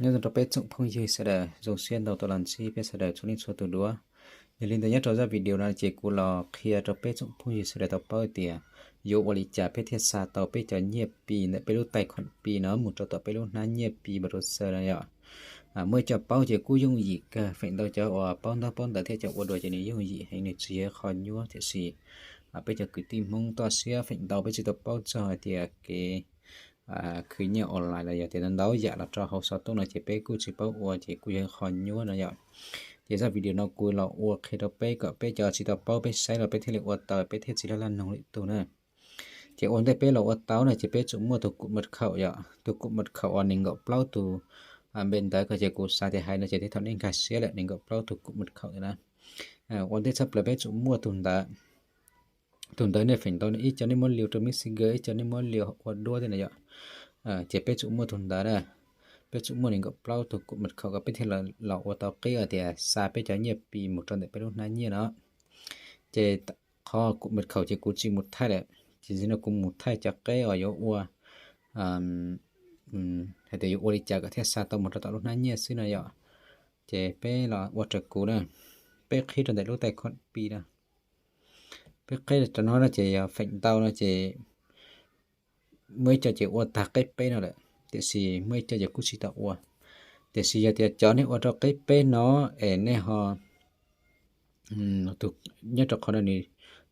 Nyob zoo rau peb tsoom phooj ywg sawv daws, zoo siab ntau tuaj los ntsib peb sawv daws txhua leej txhua tus dua. Yog li ntawd nyob rau zaj video no ces kuv los qhia rau peb tsoom phooj ywg sawv daws tau paub tias yuav ua li cas peb thiaj xa tau peb cov nyiaj Pi ntawm peb lub tais khuam Pi no mus rau tom peb lub hnab nyiaj Pi browser no yom. Muaj ib co paub ces kuj yooj yim kawg, feem ntau cov uas paub ntaub paub ntawv thiab cov ua dua ces nws yooj yim heev, nws tsis yog qho nyuaj, tiam sis peb cov kwv tij Hmoob toj siab feem ntau peb tsis tau paub txog hais tias kev khwv nyiaj online los yog tias ntau yam los rau hauv xov tooj no ces peb kuj tsis paub ua ces kuj yog qho nyuaj no yom. Ces zaj video no kuv los ua qhia rau peb kom peb cov tsis tau paub peb saib los peb thiaj li ua tau, peb thiaj tsis laj laj noog lwm tus na. Ces ua ntej peb los ua tau no ces peb tsum muaj tus kum mật khẩu yom, tus kum mật khẩu uas nees nkaum plaub tus npe ntawv ko ces kuv xav tias hais no ces tej thaum nej nkag siab lawm, nees nkaum plaub tus kum mật khẩu na. Ua ntej tshaj plaws peb tsum muaj tus ntawd. Tus ntawd nej feem ntau ib co nej muab liu rau Messenger, ib co nej muab liu ua duab thiab na yom. Ces peb tsum muaj tus ntawd na, peb tsum muaj nees nkaum plaub tus kum mật khẩu kom peb thiaj los ua tau qib tias xa peb cov nyiaj Pi mus rau ntawm peb lub hnab nyiaj no. Ces qhov kum mật khẩu ces kuv tsis mus thaij lawm, ces no kuv mus thaij cov qib uas yuav ua, hais tias yuav ua li cas kom thiaj xa tau mus rau tom lub hnab nyiaj xwb no yom. Ces peb los ua raws kuv na, peb qhib rau ntawm lub tais khuam Pi no. Peb qhib rau no no ces yog feem ntau no ces muaj ib co ces ua tag qib peb no lawm, tiam sis muaj ib co ces kuj tsis tau ua. Tiam sis yog tias cov nej ua rau qib peb no es nej ho, nyob rau qhov no nws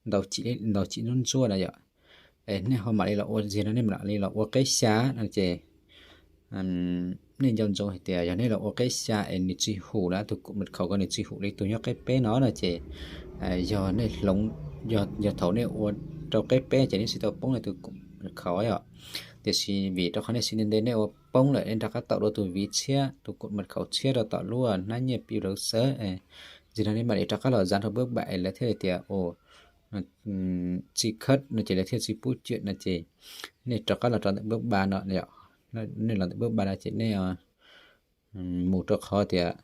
ntau cim ntsuab ntsuab na yom, es nej ho mam li los ua, txog no nej mam li los ua qib xya no ces nej nco ntsoov hais tias yog nej los ua qib xya es nws tsis hum na, tus kum mật khẩu ko nws tsis hum li tus nyob qib peb no no ces yog nej hloov, yog thaum nej ua rau qib peb ces nej siv tau poob nej tus kum mật khẩu yom. Tiam sis vim rau qhov nej siv ntev ntev nej ua poob lawm nej rov qab tau dua tus viv tshiab, tus kum mật khẩu tshiab rau tom lub hnab nyiaj Pi browser, txog no nej mam li rov qab los dán rau bước bảy lawv thiaj li tias ua tsis khawb no ces lawv thiaj tsis pub chuyển no ces nej rov qab los rau ntawm bước ba no, nej los ntawm bước ba no ces nej mus rau qhov tias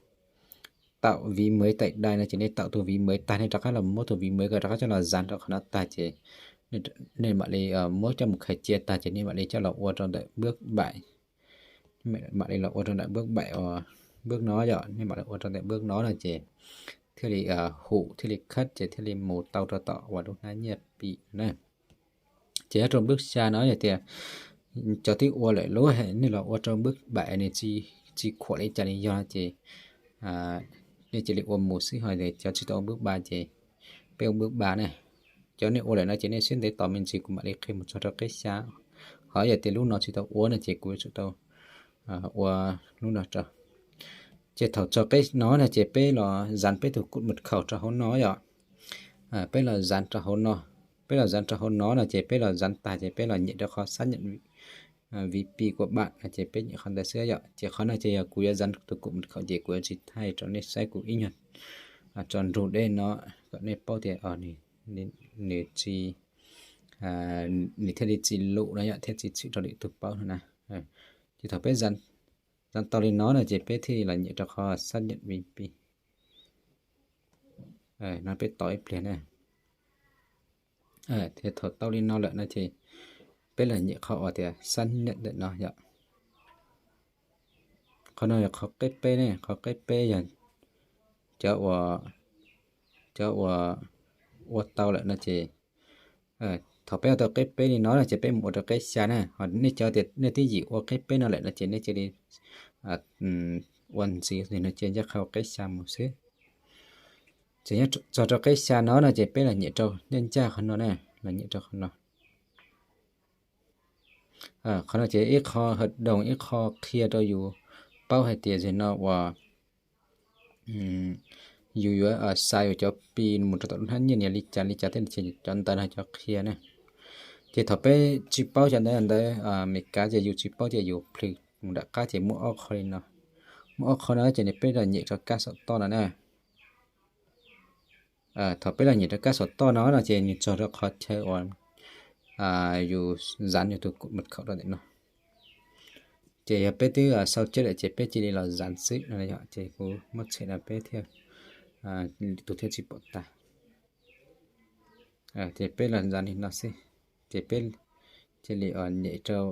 tạo ví mới tại đây no ces nej tạo tus ví mới tag nej rov qab los muab tus ví mới ko rov qab coj los dán rau qhov no tag ces nej mam li muab coj mus khai cia tag ces nej mam li coj los ua rau ntawm bước bảy. Mam li los ua rau ntawm bước bảy, bước no yom, nej mam li ua rau ntawm bước no no ces thiaj li hum thiaj li khawb ces thiaj li mus tau rau tom uas lub hnab nyiaj Pi na. Ces nyob rau bước xya no yog tias cov twb ua lawm lub, nej los ua rau bước bảy nws tsis khuam li cas li yog ces nej cia li ua mus xwb, ho cov tsis tau ua bước ba ces peb ua bước ba na. Cov nej ua lawm no ces nej siab ntev tos me ntsis kuv mam li qhia mus txog rau qib xya. Ho yog tias lub no tsis tau ua no ces kuv yuav tsum tau ua lub no rau. Ces thaum txog qib no no ces peb los dán peb tus kum mật khẩu rau hauv no yom. Peb los dán rau hauv no, peb los dán rau hauv no no ces peb los dán tag ces peb los nyem rau qhov xác nhận ví Pi của bạn no ces peb nyem qhov ntawd xwb yom. Ces qhov no ces yog kuv yuav dán tus kum mật khẩu ces kuv yuav tsis thaij rau nej saib, kuv ib nyuag tso nrug deb no kom nej paub tias nws tsis, nws thiaj li tsis lus no yom, thiaj tsis txhwm rau lwm tus paub no na. Ces thaum peb dán tau li no no ces peb thiaj li los nyem rau qhov xác nhận ví Pi. No peb tos ib pliag na. Ces thaum tau li no lawm no ces peb los nyem qhov uas tias xác nhận ntawm no yom. Qhov no yog qhov qib peb ne, qhov qib peb yog cov uas, cov uas ua tau lawm no ces thaum peb ua tau qib peb li no no ces peb mus ua rau qib xya na. Ho nej cov tias nej twb yim ua qib peb no lawm no ces nej cia li ua ntxiv no ces ncaj qha ua qib xya mus xwb. Ces nyob txog rau qib xya no no ces peb los nyem rau ncaj ncaj qhov no na, los nyem rau qhov no. Qhov no ces ib qho hợp đồng, ib qho qhia rau yus paub hais tias zaum no uas yus yuav xa yus cov Pi mus rau tom lub hnab nyiaj nias li cas li cas thiab no ces cov ntawd no cov qhia na. Ces thaum peb tsis paub cov ntawd, ntawd Meskas ces yus tsis paub ces yus plhws mus nram qab ces muaj ob qho li no. Muaj ob qho no ces nws peb los nyem rau kab saum toj no na. Thaum peb los nyem rau kab saum toj no no ces nws txog rau qhov chaw uas yus dán yus tus mật khẩu rau ntawm no. Ces yog peb twb sau ceb lawm ces peb cia li los dán xwb no yom, ces kuv muab txhem no peb thiaj, tus thiaj tsis pom tag. Ces peb los dán li no xwb, ces peb cia li nyem rau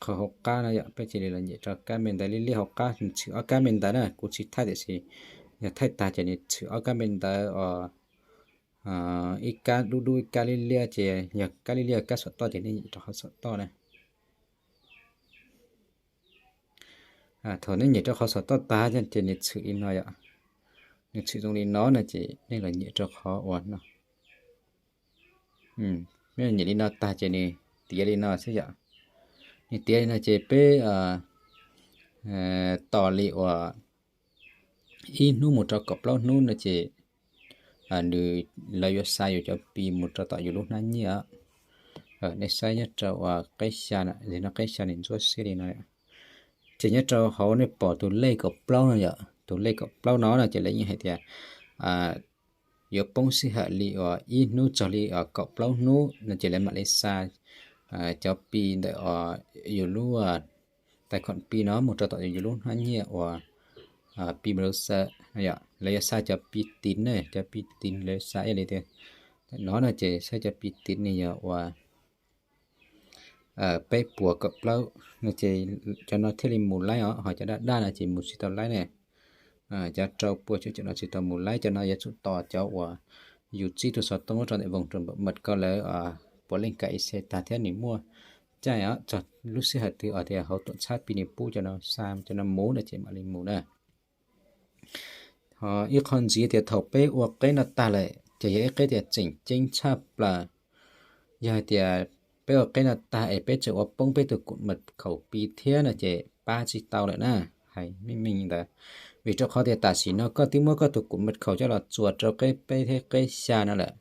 qhov hauv qab no yom, peb cia li los nyem rau kab npe ntawv liab liab hauv qab, nws tshwm ob kab npe ntawv na, kuv tsis thaij tiam sis yog thaij tag ces nws tshwm ob kab npe ntawv os, ib kab dub dub ib kab liab liab, ces yog kab liab liab kab xov toj ces nej nyem rau qhov xov toj na. Thaum nej nyem rau qhov xov toj tag ces nws tshwm li no yom, nws tshwm zoo li no no ces nej los nyem rau qhov uas no. Nej nyem li no tag ces nws tiav li no xwb yom. Nws tiav li no ces peb tos li uas ib hnub mus rau kaum plaub hnub no ces nws, lawv yuav xa yus cov Pi mus rau tom yus lub hnab nyiaj. Nej saib nyob rau uas qeb xya, no qeb xya nws ntsuab xiab li no. Ces nyob rau hauv nej pom tus lej kaum plaub no yom, tus lej kaum plaub no no ces lawv yeej hais tias yuav poob sij hawm li uas ib hnub txog li kaum plaub hnub no ces lawv mam li xa cov Pi ntawm yus lub tais khoom Pi no mus rau tom yus lub hnab nyiaj uas Pi browser. Lawv yuav xa cov Pi tiv ne, cov Pi tiv lawv xa ib li tias no no ces saib cov Pi tiv ne yog uas peb puas kaum plaub no ces cov no thiaj li mus laib os, ho cov daj daj no ces mus tsis tau laib ne. Cov rau pua cuaj caum no tsis tau mus laib, cov no yuav tsum tos cov uas yus tsib tug xov tooj rau ntawm voos rau npam maj ko lawv puav leej kam ib xe tag thiab nws muaj caij os, txog lub sij hawm twg os tias hauv tuam txhab Pi nws pub cov no xa cov no mus no ces mam li mus na. Ho ib qho ntxiv tias thaum peb ua qeb no tag lawm ces yog ib qeb tias tseem ceeb tshaj plaws. Yog hais tias peb ua qeb no tag es peb tseem ua poob peb tus kum maj khaum Pi thiab no ces pab tsis tau lawm na. Hais meej meej ntawd, vim rau qhov tias tam sim no koj twb muab koj tus kum maj khaum coj los txuas rau qeb peb thiab qeb xya no lawm,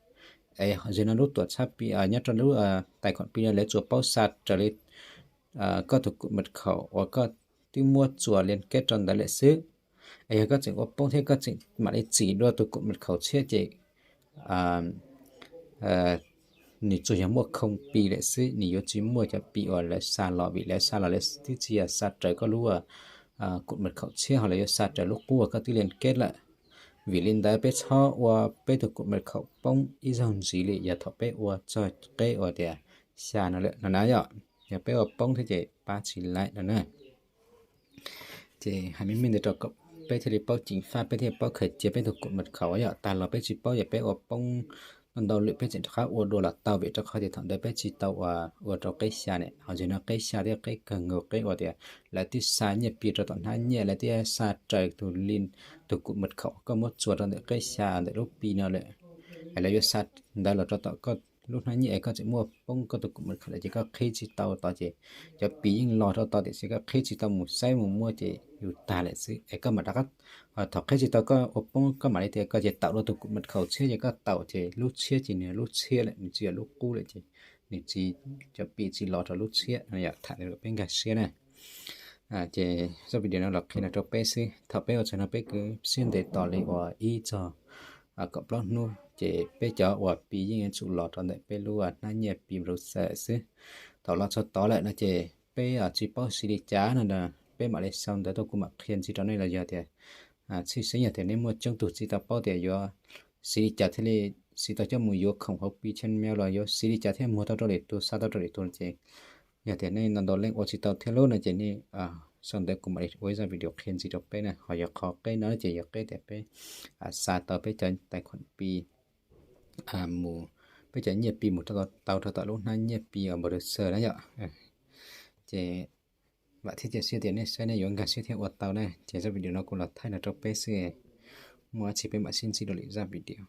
es zaum no lub tuam txhab Pi nyob rau lub tais khoom Pi no lawv tsuas paub xa raws li koj tus kum maj khaum uas koj twb muab txuas lias keb rau ntawd lawm xwb. Es yog koj tseem ua poob thiab koj tseem mam li txim dua tus kum maj khaum tshiab ces nws tsuas yog muaj khoo Pi lawm xwb, nws yuav tsis muaj cov Pi uas lawv xa los, vim lawv xa los lawv twb tsis yog xa raws koj lub kum maj khaum tshiab, ho lawv yuav xa raws lub qub uas koj twb lias keb lawm. Vim li ntawd peb txhob ua peb tus kum maj khaum poob ib zaug ntxiv li yog thaum peb ua txog qeb uas tias xya no lawm no na yom. Yog peb ua poob thiab ces pab tsis laib no na. Ces hais meej meej ntawd rau kom peb thiaj li paub ceev faj, peb thiaj paub khaws cia peb tus kum maj khaum yom. Tag los peb tsis paub, yog peb ua poob ntau lwm peb tseem rov qab ua dua los tau, vim rau qhov tias thaum ntawd peb tsis tau ua rau qeb xya ne, ho zaum no qeb xya thiab qeb kawg nkaus, qeb uas tias lawv twb xa nyiaj Pi rau tom hnab nyiaj, lawv twb xa raws tus li tus kum maj khaum koj muab txuas rau ntawm qeb xya ntawm lub Pi no lawm. Es lawv yuav xa ntawd los rau tom koj lub hnab nyiaj es koj tseem muaj poob koj tus kum maj khaum lawm ces koj qhib tsis tau tod ces cov Pi yeej los rau tod tiam sis koj qhib tsis tau mus saib mus muab ces yus tag lawm xwb. Es koj mam rov qab, thaum qhib tsis tau koj ua poob koj mam li tias koj ces taum dua tus kum maj khaum tshiab ces koj taum ces lub tshiab ces nws lub tshiab lawm, nws tsis yog lub qub lawm ces nws tsis, cov Pi tsis los rau lub tshiab no yom. Tham li peb nkag siab na. Ces zaj video no los qhia no rau peb xwb, thaum peb ua txog no peb kwv siab ntev tos li uas ib txog kaum plaub hnub ces peb cov uas Pi yeej yuav tsum los rau ntawm peb lub hnab nyiaj Pi browser xwb. Thaum los txog tod lawm no ces peb tsis paub siv li cas no, peb mam li sau ntawv tuaj kuv mam qhia ntxiv rau nej los yog tias tshwj xeeb yog tias nej muaj coob tug tsis tau paub tias yuav siv li cas thiaj li siv tau coj mus yuav khoom hauv Pi channel los yuav siv li cas thiaj muag tau rau lwm tus, xa tau rau lwm tus ces yog tias nej ntau ntau leej ua tsis tau thiab lub no ces nej sau ntawv kuv mam li ua ib zaj video qhia ntxiv rau peb na. Ho yog qhov qeb no ces yog qeb tias peb xa tau peb cov tais khuam Pi mus, peb cov nyiaj Pi mus tau rau tom lub hnab nyiaj Pi uas browser na yom. Ces vam thiab cia siab tias nej saib nej yuav nkag siab thiab ua tau na. Ces zaj video no kuv los thaij no rau peb xwb, muaj dab tsi peb mam sib ntsib dua lwm zaj video.